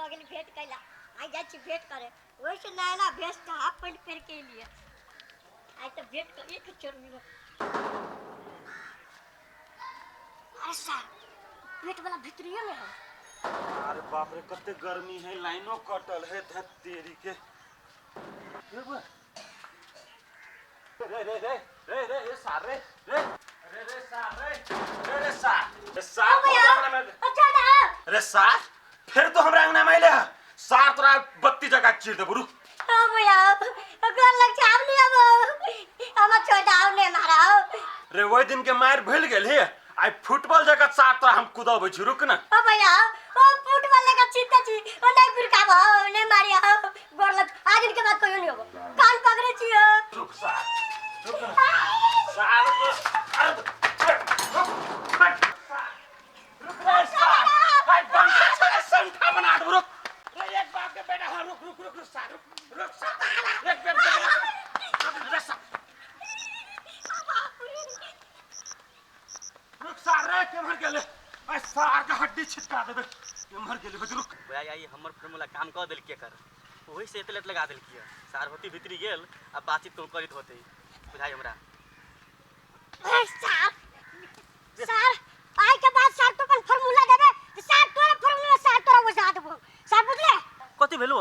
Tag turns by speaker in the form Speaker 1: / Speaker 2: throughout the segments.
Speaker 1: भऽ गेल भेंट कैला। आइ जाइ छी भेंट करे, ओहिसँ नया नया भेष हाफ पैंट पहिर के एलियै। आइ तऽ भेंट करिए के छोड़बी। अरे सार, पेट वाला भीतरिए में है।
Speaker 2: अरे बाप रे, कते गर्मी है, लाइनो कटल है, धत तेरी के। रे बुआ। रे रे रे रे रे रे सार रे रे रे रे सार रे रे रे सार रे सार
Speaker 1: ओ भैया,
Speaker 2: तोरा अंगना में
Speaker 1: अच्छा ना।
Speaker 2: रे सार, फिर तो हमरा अंगना में अइले है सार, तोरा बत्ती जगह चीर देबो, रुक।
Speaker 1: ओ भैया, गोर लग छै, आब नहीं आबो, हमर छोड़ आब नहीं मारा।
Speaker 2: रे, ओहि दिन के मारि भूल गेल हे? आइ फुटबॉल जगह सार तोरा हम कुदबै छी, रुक ना।
Speaker 1: ओ भैया, ओ फुटबॉल लेकर चिंता छी, ओ नहीं गुरकाबो, नहीं मारिया, गोर लग, आज के बाद कहियो नहीं होबो, कान पकड़े छी।
Speaker 2: रुक सार, रुक ना सार अरे रुक, बैठ सार, रुक रे सार, भाई बंद कर, संठा बना दे, रुक रे, एक बाप के बेटा। हाँ, रुक रुक रुक रुक सार, रुक रुक सार, एक बेर रुक रे सार, रुक सार। रे, केम्हर गेले? आई सार के हड्डी छिटका देबे, केम्हर गेले बे? रुक।
Speaker 3: वएह आई हमर फॉर्मूला काम कऽ देलकै एकर, ओहि से एते लेट लगा देलकै। सार होती भीतरी गेल आ बातचीत तो करैत होते बुझाइ हमरा।
Speaker 1: सार, सार, आइ के बाद सार तो अपन फार्मूला देबे त सार तोरा फार्मूला, सार तोरा वजा देबो सार, बुझले?
Speaker 3: कथी भेलो?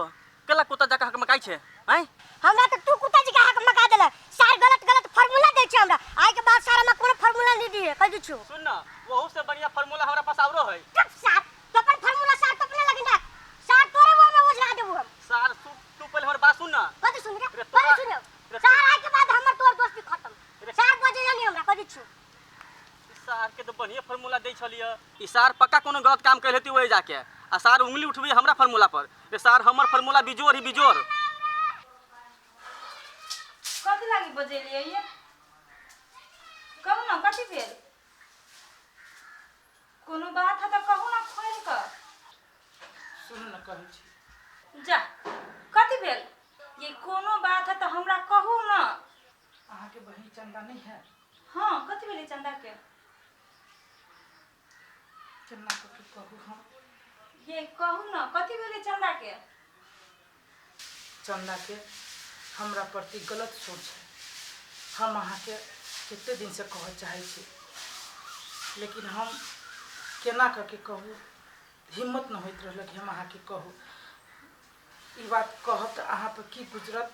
Speaker 3: केला कुत्ता जका हक मकाइ छै आँय?
Speaker 1: हमरा त तू कुत्ता जी के हक मका देले सार, गलत गलत फार्मूला दै छै हमरा। आइ के बाद सार हमरा कोनो फार्मूला नहीं दिए, कह दै छियो।
Speaker 3: सुन न, ओहू से बढ़िया फार्मूला हमरा पास औरो है।
Speaker 1: चुप सार, तो अपन फार्मूला सार तो अपने लगिन राख सार, तोरे वो में ओझरा देबो हम।
Speaker 3: सार, तू तू पहले हमर बात सुन न।
Speaker 1: कथी सुन रे?
Speaker 3: रे
Speaker 1: कथी
Speaker 3: तोरा
Speaker 1: सुन?
Speaker 3: रे
Speaker 1: सार, आइ के बाद हमर तोर दोस्ती खत्म
Speaker 3: रे
Speaker 1: सार, बजे नहीं हमरा, कह दै छियो।
Speaker 3: ई सार के तो बढ़िया फार्मूला दै छलियै, ई सार पक्का कोनो गलत काम कैल हेतै ओहि जाके, आ सार उंगली उठबै हमरा फार्मूला पर। रे सार, हमर फार्मूला बिजोर ही बिजोर।
Speaker 4: कथी लागी बजेलियै ये? कहू ने, कथी भेल? कोनो बात है तऽ कहू ने खोलि कऽ।
Speaker 5: सुन न, कहै छी।
Speaker 4: जा, कथी भेल ये? कोनो बात है तऽ हमरा कहू ने।
Speaker 5: अहाँके बहिन चंदा नहि है?
Speaker 4: हाँ, कथी भेलै चंदा के?
Speaker 5: केना कऽ के कहू हम?
Speaker 4: ये कहू ने, कथी भेलै चंदा के?
Speaker 5: चंदा के हमरा प्रति गलत सोच है। हम अहाँके कते दिनसँ कहऽ चाहै छी, लेकिन हम केना कऽ के कहू, हिम्मत नहि होइत रहल कि हम अहाँके कहू। ई बात कहब तऽ अहाँ पर की गुजरत,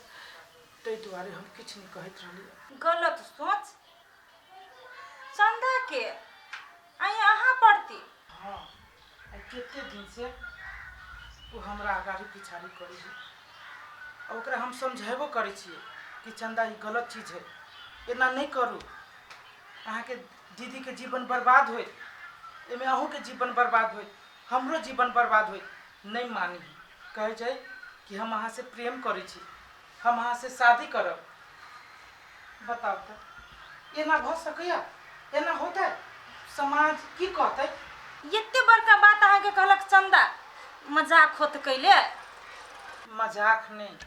Speaker 5: ताहि दुआरे हम किछु नहि कहैत रहलियै।
Speaker 4: गलत सोच चंदा के आइ अहाँ प्रति?
Speaker 5: हँ, आइ कते दिनसँ ओ हमरा अगाड़ी पिछाड़ी करै है, आ ओकरा हम समझेबो करै छियै कि चंदा, ई गलत चीज है, एना नहि करू, अहाँके दीदीके जीवन बर्बाद होइत, एहिमे अहूँके जीवन बर्बाद होइत, हमरो जीवन बर्बाद होइत। नहि मानी, कहै छै कि हम अहाँसँ प्रेम करै छी, हम अहाँसँ शादी करब। बताउ तऽ, एना भऽ सकैया? एना होतै? समाज की कहतै?
Speaker 4: एते बड़का बात अहाँके कहलक चंदा, मजाक होत कैले?
Speaker 5: मजाक नहि,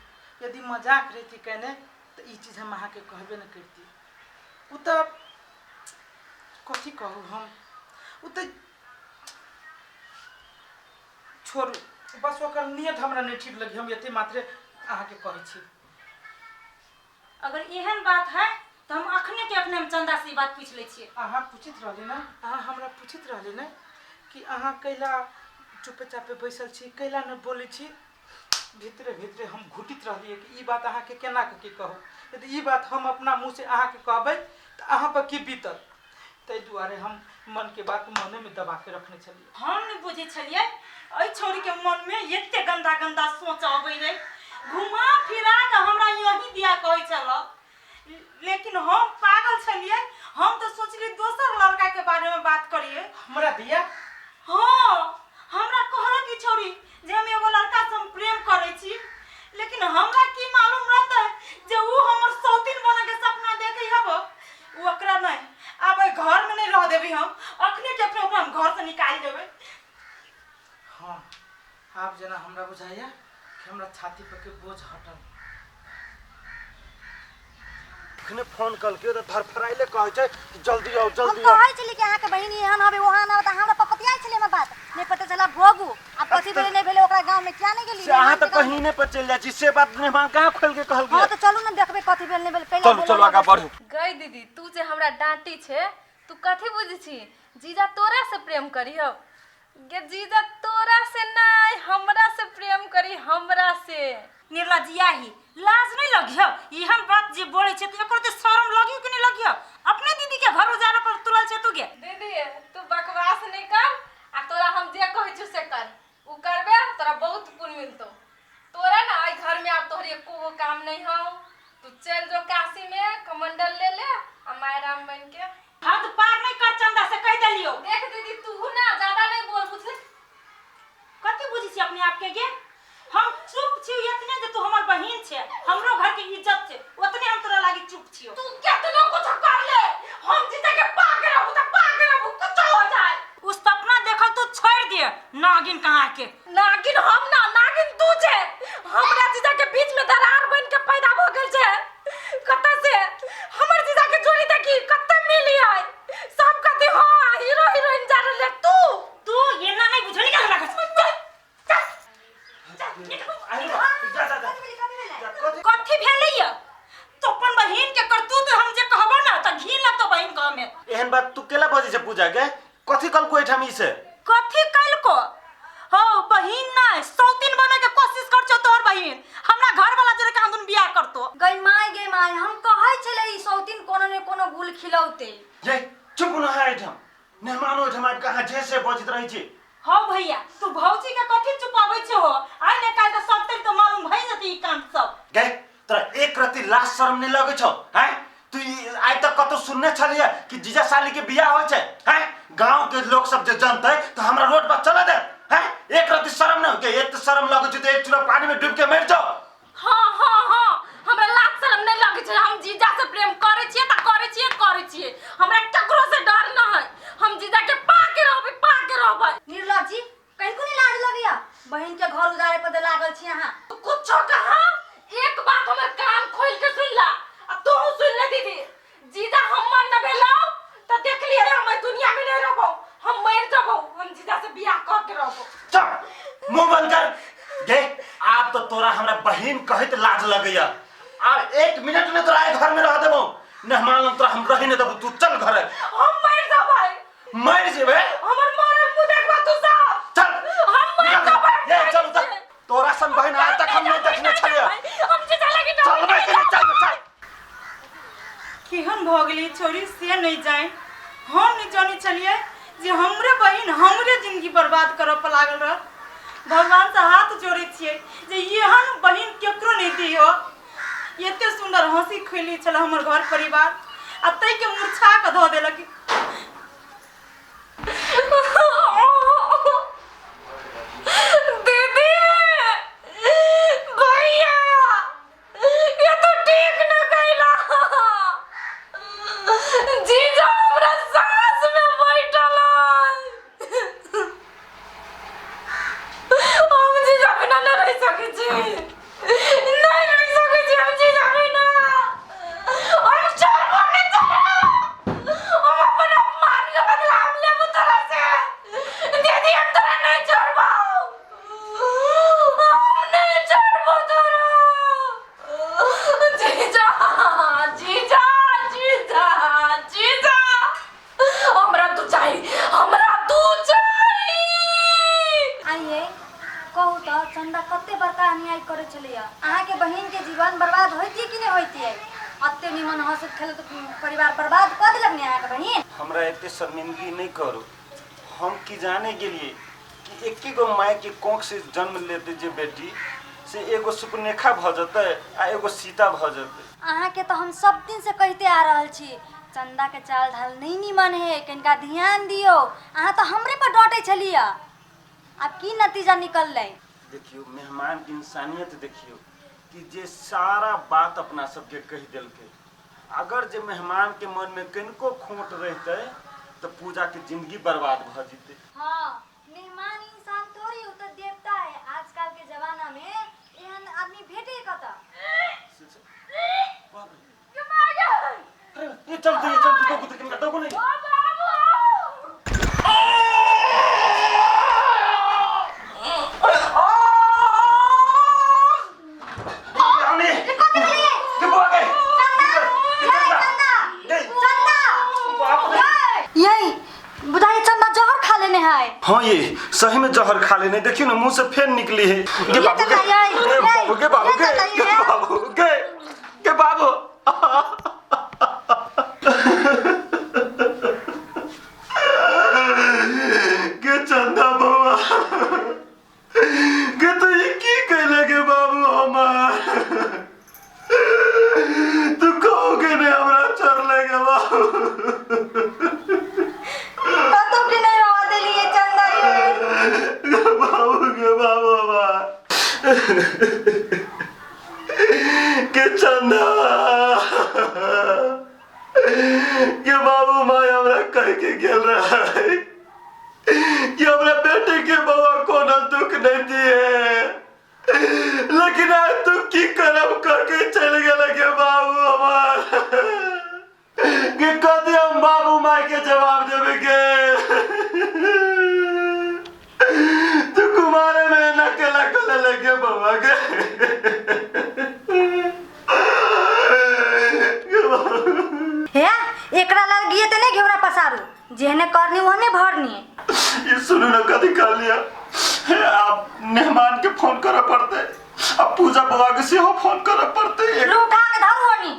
Speaker 5: यदि मजाक रहिती केने तऽ ई चीज हम अहाँके कहबे नहि करिती। ओ तऽ कथी कहू हम, ओ तऽ छोड़ू, बस ओकर नियत हमरा नहि ठीक लगी, हम एते मात्रे अहाँके कहै छी।
Speaker 4: अगर एहन बात है तऽ हम अखने के अखने हम चंदा से ई बात पूछि लै छियै।
Speaker 5: अहाँ पूछैत रहली ने, अहाँ हमरा पूछैत रहली ने कि अहाँ कैला चुपे चापे बैसल छी, कैला नहि बोलै छी। भीतरे भीतरे हम घुटित रहलियै कि ई बात अहाँके केना कऽ की कहू, यदि ई बात हम अपना मुँहसँ अहाँके कहबै तऽ अहाँ पर की बीतत। ताहि दुआरे हम मनके बात मनेमे दबाके रखने छलियै।
Speaker 4: हम नहि बुझै छलियै एहि छौड़ीके मनमे एते गंदा गंदा सोच अबै रहै। घुमा फिरा कऽ हमरा यही दिया कहै छल, लेकिन हम पागल छलियै, हम तऽ सोचलियै दोसर लड़काके बारेमे बात करियै।
Speaker 5: हमरा दिया?
Speaker 4: हाँ, हमरा कहलक ई छौड़ी जे हम एगो लड़कासँ हम प्रेम करै छी, लेकिन हमरा की मालूम रहतै जे ऊ हमर सौतीन बनैके सपना देखै हब। ऊ ओकरा नहि, आब एहि घरमे नहि रह देबै हम, अखने के अखने ओकरा हम घरसँ निकालि देबै।
Speaker 5: हाँ, आब जेना हमरा बुझाइया कि हमरा छाती पर के बोझ हटल।
Speaker 2: अखने फोन कलके तऽ धरफराइले कहै छै कि जल्दी आओ,
Speaker 1: हम
Speaker 2: जल्दी आओ।
Speaker 1: कहै छली कि अहाँके बहिन एहन हबे, ओहन हबे, तऽ हमरा पपतियाइ छलै। हमर बात नहि पता चला, भोगू आब कथी भेलै नहि भेलै ओकरा। पूरा गांव में क्या नहीं गेली
Speaker 2: से अहाँ
Speaker 1: मेहमान
Speaker 2: तऽ
Speaker 1: के गाँव में?
Speaker 2: बहिने पर चलि जाइ छी से बात मेहमान कहाँ खोलि के कहल
Speaker 1: हाँ
Speaker 2: गेल
Speaker 1: तो चलू ना देखबे कथी भेल नहीं भेल पहले
Speaker 2: चलू चलू आगाँ बढ़ू
Speaker 6: गई दीदी तू जे हमरा डांटी छे तू कथी बुझै छी जीजा तोरा से प्रेम करी हो गे जीजा तोरा से नहीं हमरा से प्रेम करी हमरा से
Speaker 4: निर्लजिया ही लाज नहीं लगियो इहन बात जे बोले छे त एकरो ते शरम लगियो कि नहीं लगियो अपने दीदी के घर उजारे पर तुलल छे तू गे
Speaker 6: दीदी तू बकवास नहीं कर आ तोरा हम जे कहै छु से कर उ करबे तोरा बहुत पुण्य मिलतो तोरा ना आई घर में आब तोहर एको गो काम नहीं हो तू चल जो काशी में कमंडल ले ले आ माय राम बन के
Speaker 4: हद पार नहीं कर चंदा से कह देलियो
Speaker 6: देख दीदी तू ना ज्यादा नहीं बोल बुझली
Speaker 4: कथी बुझी छी अपने आप के गे हम चुप छी इतने जे तू हमर बहिन छे हमरो घर के इज्जत छे ओतने हम तोरा लागी चुप छियो
Speaker 6: तू केतनो कुछ कर ले हम जीजा के पाग रहू त पाग रहू कुछ हो जाए
Speaker 4: उ सपना देखल तू छोड़ दे नागिन कहाँ के
Speaker 6: नागिन हम ना नागिन तू छे हमरा जीजा के बीच में दरार बन के पैदा भ गेल छे कत से हमर जीजा के जोड़ी देखी कत मिली है सब कहते हां हीरो हीरोइन जा रहले तू
Speaker 4: तू ये ना नहीं बुझली का हमरा घर से? चल चल चल निकल।
Speaker 2: आइल बा, जा जा जा जा, कथी
Speaker 4: कथी भेलै या तो अपन बहिन के करतूत हम जे कहबो ना त घी लगतो बहिन गाँव में
Speaker 2: एहन बात तू केला बजै छै पूजा के कथी कल को एहिठाम ई से
Speaker 4: कथी कैलको हो बहिन नहीं सौतीन बने के कोशिश कर छो तोहर बहिन हमरा घर वाला जरे के हमदुन बियाह करतो
Speaker 1: गई माय गे माय हम कहै छले ई सौतीन कोनो ने कोनो गुल खिलौते
Speaker 2: जे चुप न अहाँ एहिठाम मेहमान ओहिठाम आबि कऽ अहाँ जे से बजैत रहै छी
Speaker 4: हो भैया तू भौजी के कथी चुपाबै छो हो आइ ने काल्हि तऽ सब तक तो मालूम भइ जतै ई कांड सब
Speaker 2: गे तोरा एक रत्ती लाज शरम नहि लगै छौ हैं तू ई आइ तक कतौ सुनने छलियै कि जीजा साली के बियाह होइ छै हैं गांव के लोग सब जे जनतै तऽ हमरा रोड पर चलऽ दे हैं एक रत्ती शरम नहि गे एक तऽ शरम लगै छै तऽ एक चूड़ा पानी में डूब के मरि जाओ
Speaker 6: हाँ हाँ हाँ हमरा लाज शरम नहीं लगे छै हम जीजा से प्रेम करे छियै त करे छियै करे छियै हमरा केकरो से डर न है हम जीजा के पा के रहबै पा के रहबै
Speaker 1: निर्लज जी कनिको नहीं लाज लगैया बहिन के घर उजारे पर लागल छी अहाँ
Speaker 6: तू कुछो कहा एक बात हमर कान खोल के सुन ला आ तू सुन ले दीदी जीजा हमर न भेलौ त देख लिए हम एहि दुनिया में नहीं रहबौ हम मर जबौ हम जीजा से बियाह क के रहबौ
Speaker 2: चुप मुंह बंद कर गे आब तो तोरा हमरा बहिन कहैत लाज लगैया आब एक मिनट ने तोरा एहि घर में रह देबौ मेहमान लग तोरा हम रही नहीं देबौ तू चल घर
Speaker 6: हम मर जबै
Speaker 2: मर जेबे
Speaker 6: हमर मरल मुंह देखबा तू सब
Speaker 2: चल
Speaker 6: हम मर
Speaker 2: निकल।
Speaker 6: जबै
Speaker 2: ये चल चल तोरा सन बहिन आज तक हम नहीं देखने छलियै
Speaker 6: हम जीजा लगी ना
Speaker 2: चलबै कि नहि चल चल
Speaker 4: केहन भऽ गेलै छोरी से नहीं जाए हम नहीं जानै छलियै जे हमरे बहिन हमरे जिंदगी बर्बाद करऽ पर लागल रहत भगवान से हाथ जोड़ै छियै जे एहन बहिन केकरो नहीं दियो एते सुंदर हंसी खुली छल हमर घर परिवार आ ताहिके मुरझा कऽ धऽ देलक
Speaker 6: दीदी भैया ये तो ठीक न कैला जीजा हमरा सास में बैठल है हम जीजा बिना न रह सकै छी नहीं रह सकै छी हम जीजा बिना हम छोड़बो नहीं तोरा हम अपन अपमान के बदला हम लेबो तोरा से दीदी हम तोरा नहीं छोड़बो हम नहीं छोड़बो तोरा जीजा जीजा जीजा जीजा हमरा तू चाही हमरा तू चाही
Speaker 1: आइए कहू तऽ चंदा कते बड़का अन्याय करै छलैया अहाँके बहिन के जीवन बर्बाद होइतियै कि नहि होइतियै अते निमन हंसैत खेलैत परिवार बर्बाद कऽ देलक ने अहाँके बहिन
Speaker 2: हमरा एते शर्मिंदगी नहीं करू हम की जाने गेलिए कि एके गो माय के कोख से जन्म लेते जे बेटी से एगो सुपनेखा भऽ जेतै आ एगो सीता भऽ जेतै
Speaker 1: अहाँके तऽ हम सब दिन से कहिते आ रहल छी चंदा के चाल ढाल नहीं निमन है कनिका ध्यान दियौ अहाँ तऽ हमरे पर डांटै छलियै आब की नतीजा निकललै
Speaker 2: देखियौ मेहमान के इंसानियत देखियौ कि जे सारा बात अपना सबके कहि देलकै अगर जे मेहमान के मन में कनिको खोट रहितै तऽ पूजा के जिंदगी बर्बाद भऽ जेतै
Speaker 1: हाँ मेहमान इंसान थोड़ी उ तऽ देवता है आजकल के जमाना में एहन आदमी भेटे कतऽ
Speaker 2: बाप रे। अरे, ये चल तू ये चल तू दगु कनिका दगु नहीं
Speaker 6: ओ
Speaker 2: हाँ ये सही में जहर खा लेने देखियो ना मुंह से फेर निकली है। के बाबू के,
Speaker 1: ये
Speaker 2: के बाबू के, बाबू के,
Speaker 1: ये
Speaker 2: के बाबू के बाबू। के चंदा बउआ के, तो ये की कैले के बाबू हमार? तू कहो के नहीं हमरा चढ़ले के बाबू।
Speaker 1: कतौ के नहीं रह देलिए चंदा ये।
Speaker 2: बाबू के बाबू हमार के चंदा के बाबू, माय हमरा कह के गेल रहा है कि हमरा बेटे के बउआ कोनो दुख नहीं दिए, लेकिन आज तू की करम करके चल गेल के बाबू हमार के? कथी हम बाबू माय के जवाब देबे के? तू कुमारे में न केला कले लेके बउआ के।
Speaker 1: हे, एकरा लगिए त नहीं घेवड़ा पसारू, जेहने करनी ओहने भरनी।
Speaker 2: ये सुनू ना, कथी कर लिया? आप मेहमान के फोन करे पड़ते, अब पूजा बउआ के सेहो फोन करे पड़ते।
Speaker 1: लू उठा के धरू होनी।